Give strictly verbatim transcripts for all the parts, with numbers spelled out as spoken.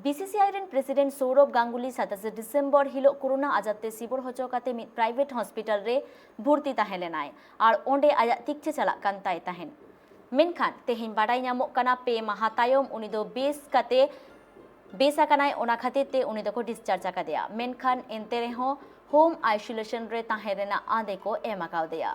ᱵᱤᱥᱤᱥᱤᱟᱭ ᱨᱮᱱ president ᱥᱚᱣᱨᱚᱵᱷ Ganguly ᱥᱟᱛᱟᱥᱮ December ᱦᱤᱞᱚᱜ corona ᱟᱡᱟᱨ ᱛᱮ ᱥᱤᱵᱚᱨ ᱦᱚᱪᱚ ᱠᱟᱛᱮ ᱢᱤᱫ ᱯᱨᱟᱭᱵᱷᱮᱴ ᱦᱚᱥᱯᱤᱴᱟᱞ ᱨᱮ ᱵᱷᱚᱨᱛᱤ ᱛᱟᱦᱮᱸ ᱞᱮᱱᱟᱭ ᱟᱨ ᱚᱸᱰᱮ ᱟᱭᱟᱜ ᱛᱤᱠᱪᱷᱟᱹ ᱪᱟᱞᱟᱜ ᱠᱟᱱ ᱛᱟᱭ ᱛᱟᱦᱮᱸᱱ᱾ ᱢᱮᱱᱠᱷᱟᱱ ᱛᱮᱦᱮᱧ ᱵᱟᱰᱟᱭ ᱧᱟᱢᱚᱜ ᱠᱟᱱᱟ, ᱯᱮ ᱢᱟᱦᱟ ᱛᱟᱭᱚᱢ ᱩᱱᱤ ᱫᱚ ᱵᱮᱥ ᱠᱟᱛᱮ, ᱵᱮᱥ ᱟᱠᱟᱱᱟᱭ, ᱚᱱᱟ ᱠᱷᱟᱹᱛᱤᱨ ᱛᱮ ᱩᱱᱤ ᱫᱚᱠᱚ ᱰᱤᱥᱪᱟᱨᱡᱽ ᱟᱠᱟᱫᱮᱭᱟ᱾ ᱢᱮᱱᱠᱷᱟᱱ ᱮᱱᱛᱮ ᱨᱮᱦᱚᱸ ᱦᱳᱢ ᱟᱭᱥᱳᱞᱮᱥᱚᱱ ᱨᱮ ᱛᱟᱦᱮᱸ ᱨᱮᱱᱟᱜ ᱟᱸᱫᱮ ᱠᱚ ᱮᱢ ᱟᱠᱟᱣᱫᱮᱭᱟ᱾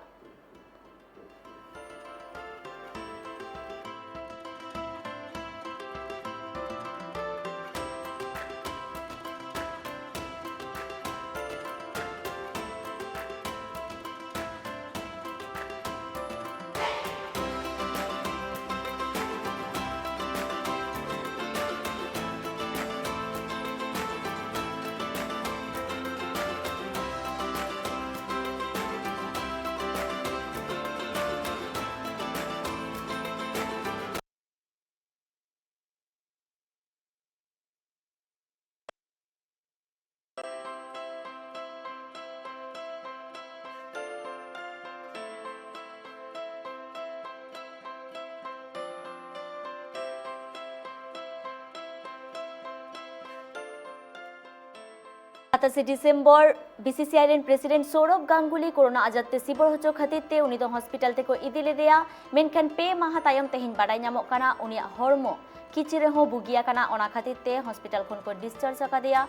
ᱥᱟᱛᱟᱥᱮ ᱰᱤᱥᱮᱢᱵᱚᱨ ᱵᱤᱥᱤᱥᱤᱟᱭ ᱨᱮᱱ ᱯᱨᱮᱥᱤᱰᱮᱱᱴ ᱥᱚᱣᱨᱚᱵᱷ ᱜᱟᱝᱜᱩᱞᱤ ᱠᱳᱨᱳᱱᱟ ᱟᱡᱟᱨ ᱛᱮ ᱥᱤᱵᱚᱨ ᱦᱚᱪᱚ ᱠᱷᱟᱹᱛᱤᱨ ᱛᱮ ᱩᱱᱤ ᱫᱚ ᱦᱚᱥᱯᱤᱴᱟᱞ ᱛᱮᱠᱚ ᱤᱫᱤ ᱞᱮᱫᱮᱭᱟ᱾ ᱢᱮᱱᱠᱷᱟᱱ ᱯᱮ ᱢᱟᱦᱟ ᱛᱟᱭᱚᱢ ᱛᱮᱦᱮᱧ ᱵᱟᱰᱟᱭ ᱧᱟᱢᱚᱜ ᱠᱟᱱᱟ, ᱩᱱᱤᱭᱟᱜ ᱦᱚᱲᱢᱚ ᱠᱤᱪᱷᱤ ᱨᱮᱦᱚᱸ ᱵᱩᱜᱤ ᱟᱠᱟᱱᱟ᱾ ᱚᱱᱟ ᱠᱷᱟᱹᱛᱤᱨ ᱛᱮ ᱦᱚᱥᱯᱤᱴᱟᱞ ᱠᱷᱚᱱ ᱠᱚ ᱰᱤᱥᱪᱟᱨᱡᱽ ᱟᱠᱟᱫᱮᱭᱟ᱾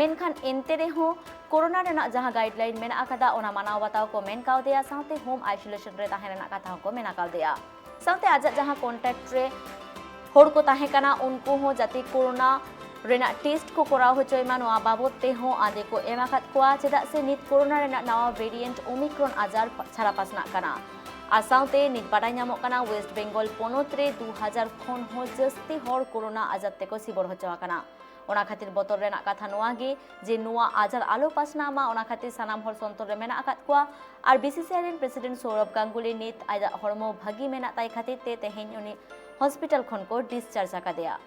ᱢᱮᱱᱠᱷᱟᱱ ᱮᱱᱛᱮ ᱨᱮᱦᱚᱸ ᱠᱳᱨᱳᱱᱟ ᱨᱮᱱᱟᱜ ᱡᱟᱦᱟᱸ ᱜᱟᱭᱤᱰᱞᱟᱭᱤᱱ ᱢᱮᱱᱟᱜ ᱟᱠᱟᱫᱟ, ᱚᱱᱟ ᱢᱟᱱᱟᱣ ᱵᱟᱛᱟᱣ ᱠᱚ ᱢᱮᱱ ᱠᱟᱣᱫᱮᱭᱟ, ᱥᱟᱶᱛᱮ ᱦᱳᱢ ᱟᱭᱥᱳᱞᱮᱥᱚᱱ ᱨᱮ ᱛᱟᱦᱮᱸ ᱨᱮᱱᱟᱜ ᱠᱟᱛᱷᱟ ᱦᱚᱸᱠᱚ ᱢᱮᱱ ᱠᱟᱣᱫᱮᱭᱟ᱾ ᱥᱟᱶᱛᱮ ᱟᱡᱟᱜ ᱡᱟᱦᱟᱸ ᱠᱚᱱᱴᱟᱠᱴ ᱨᱮ ᱦᱚᱲ ᱠᱚ ᱛᱟᱦᱮᱸ ᱠᱟᱱᱟ, ᱩᱱᱠᱩ ᱦᱚᱸ ᱡᱟᱛᱮ ᱠᱳᱨᱳᱱᱟ ᱨᱮᱱᱟᱜ ᱴᱮᱥᱴ ᱠᱚ ᱠᱚᱨᱟᱣ ᱦᱚᱪᱚᱭ ᱢᱟ, ᱱᱚᱣᱟ ᱵᱟᱵᱚᱛ ᱛᱮᱦᱚᱸ ᱟᱸᱫᱮ ᱠᱚ ᱮᱢ ᱟᱠᱟᱫ ᱠᱚᱣᱟ᱾ ᱪᱮᱫᱟᱜ ᱥᱮ ᱱᱤᱛ ᱠᱳᱨᱳᱱᱟ ᱨᱮᱱᱟᱜ ᱱᱟᱣᱟ ᱵᱷᱮᱨᱤᱭᱮᱱᱴ ᱳᱢᱤᱠᱨᱚᱱ ᱟᱡᱟᱨ ᱪᱷᱟᱨᱟ ᱯᱟᱥᱱᱟᱜ ᱠᱟᱱᱟ᱾ ᱟᱨ ᱥᱟᱶᱛᱮ ᱱᱤᱛ ᱵᱟᱰᱟᱭ ᱧᱟᱢᱚᱜ ᱠᱟᱱᱟ, ᱳᱭᱮᱥᱴ ᱵᱮᱝᱜᱚᱞ ᱯᱚᱱᱚᱛ ᱨᱮ ᱫᱩ ᱦᱟᱡᱟᱨ ᱠᱷᱚᱱ ᱦᱚᱸ ᱡᱟᱹᱥᱛᱤ ᱦᱚᱲ ᱠᱳᱨᱳᱱᱟ ᱟᱡᱟᱨ ᱛᱮᱠᱚ ᱥᱤᱵᱚᱨ ᱦᱚᱪᱚ ᱟᱠᱟᱱᱟ᱾ ᱚᱱᱟ ᱠᱷᱟᱹᱛᱤᱨ ᱵᱚᱛᱚᱨ ᱨᱮᱱᱟᱜ ᱠᱟᱛᱷᱟ ᱱᱚᱣᱟ ᱜᱮ ᱡᱮ ᱱᱚᱣᱟ ᱟᱡᱟᱨ ᱟᱞᱚ ᱯᱟᱥᱱᱟᱣ ᱢᱟ, ᱚᱱᱟ ᱠᱷᱟᱹᱛᱤᱨ ᱥᱟᱱᱟᱢ ᱦᱚᱲ ᱥᱚᱱᱛᱚᱨ ᱨᱮ ᱢᱮᱱᱟᱜ ᱟᱠᱟᱫ ᱠᱚᱣᱟ᱾ ᱟᱨ ᱵᱤᱥᱤᱥᱤᱟᱭ ᱨᱮᱱ ᱯᱨᱮᱥᱤᱰᱮᱱᱴ ᱥᱚᱣᱨᱚᱵᱷ ᱜᱟᱝᱜᱩᱞᱤ ᱱᱤᱛ ᱟᱡᱟᱜ ᱦᱚᱲᱢᱚ ᱵᱷᱟᱹᱜᱤ ᱢᱮᱱᱟᱜ ᱛᱟᱭ ᱠᱷᱟᱹᱛᱤᱨ ᱛᱮ ᱛᱮᱦᱮᱧ ᱩᱱᱤ ᱦᱚᱥᱯᱤᱴᱟᱞ ᱠᱷᱚᱱ ᱠᱚ ᱰᱤᱥᱪᱟᱨᱡᱽ ᱟᱠᱟᱫᱮᱭᱟ᱾